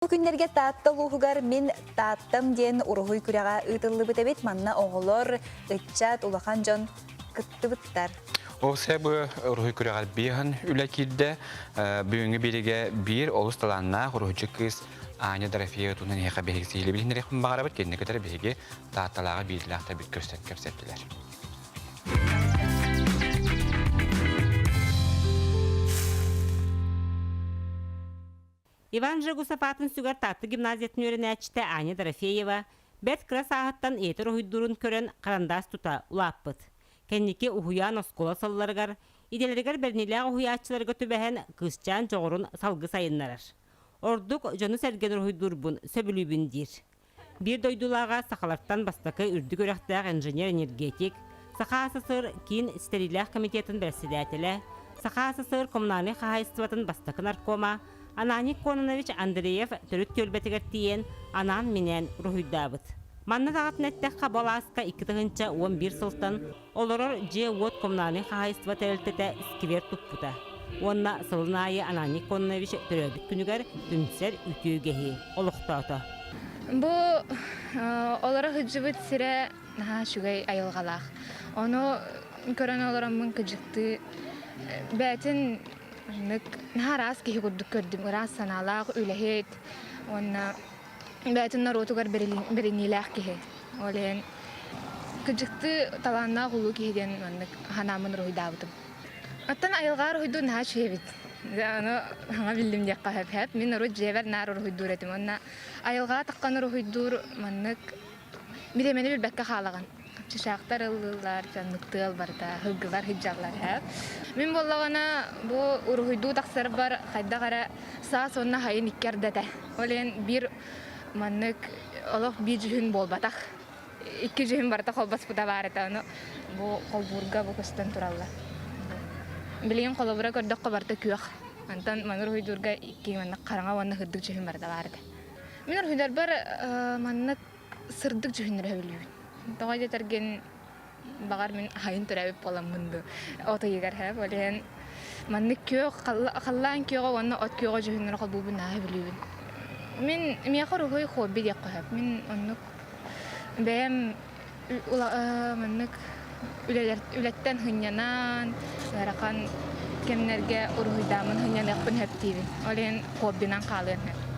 Бу күннэргэ Таатта улууһугар Мин Тааттам диэн уруһуй күрэҕэ ыытыллыбыт эбит. Манна оҕолор, ыччат, улахан дьон кыттыбыттар. Ол бу уруһуй күрэҕэр биэһин үлэ киирдэ. Бүгүҥҥү биригэ биир олус талааннаах уруһуйчу кыыс Аня Дорофеева туһунан эһиэхэ биһиги сиһилии баҕарабыт. Кинини кытары биһиги Таатталааҕы биирдилээхтэр бит көрсөн кэпсэттилэр. Иван Жегусов аатын сүгэр Таатта гимназиятын үөрэнээччитэ Аня Дорофеева бэрт кыра сааһыттан ийэтэ уруһуйдуурун көрөн харандаас тута улааппыт. Кэнники уһуйаан оскуола сылларыгар идэлэригэр бэриниилээх уһуйааччыларга түбэһэн кыысчаан дьоҕурун салгыы сайыннарар. Ордук дьону-сэргэни уруһуйдуурбун сөбүлүүбүн диир. Биир дойдулааҕа сахалартан бастакы үрдүк үөрэхтээх инженер-энергетик, Саха СССР Киин ситэриилээх комитетын бэрэссэдээтэлэ, Саха СССР коммунальнай хаһаайыстыбатын бастакы наркома Ананий Кононович Андреев төрүт түөлбэтигэр тиийэн анаан-минээн уруһуйдаабыт. Манна даҕатан эттэххэ, бу алааска 2011 сылтан Олорор дьиэ-уот коммунальнай хаһаайыстыба тэрилтэтэ сквер туппута уонна сылын аайы Ананий Кононович төрөөбүт күнүгэр түмсэр үтүө үгэһи олохтоото. Бу олоро сылдьыбыт сирэ наһаа үчүгэй айылҕалаах. Ону көрөн олороммун кыдьыктыы бэйэтин наһаа ыраас киһи курдук көрдүм. Ыраас санаалаах, үлэһит уонна бэйэтин норуотугар бэриниилээх киһи. Ол иһин кыдьыктыы талааннаах улуу киһи диэн маннык санааммын уруһуйдаабытым. Оттон айылҕа уруһуйдуур наһаа үчүгэй эбит. Аны саҥа биллим диэххэ сөп. Мин урут дьиэбэр наар уруһуйдуур этим. Уонна айылҕаҕа таххан уруһуйдуур маннык бириэмэни билбэккэ хаалаҕын. Чычаахтар ыллыыллар, дьоннук тыал барыта, һылгылар сылдьаллар ээ. Мин буоллаҕына бу уруһуйдуу тахсарбар хайдах эрэ саас уонна сайын икки арда этэ. Ол иһин биир маннык олох биир дьүһүн буолбатах. Икки дьүһүн барыта холбоспута баар этэ, ону бу холбуурга бу көстөн тураллар. Билигин холобура көрдөххө барыта күөх. Онтон маны уруһуйдуурга икки маннык хараҥа уонна сырдык дьүһүн барыта баар этэ. Мин уруһуйдарбар маннык сырдык дьүһүннэри сөбүлүүбүн. Тоҕо диэтэргин баҕар мин аһайын төрөөбүт буоламмын дуу от ыйыгар һэ ол иһин маннык күөх халлаан күөҕэ уонна от күөҕэ дьүһүннэри холбуубун наһаа сөбүлүүбүн. Мин миэхэ уруһуй хобби диэххэ сөп. Мин оннук бэйэм маннык үлэттэн сынньанан ыарахан кэмнэргэ уруһуйдааммын сынньаныахпын сөп диибин. Ол иһин хоббинан хаалыан сөп.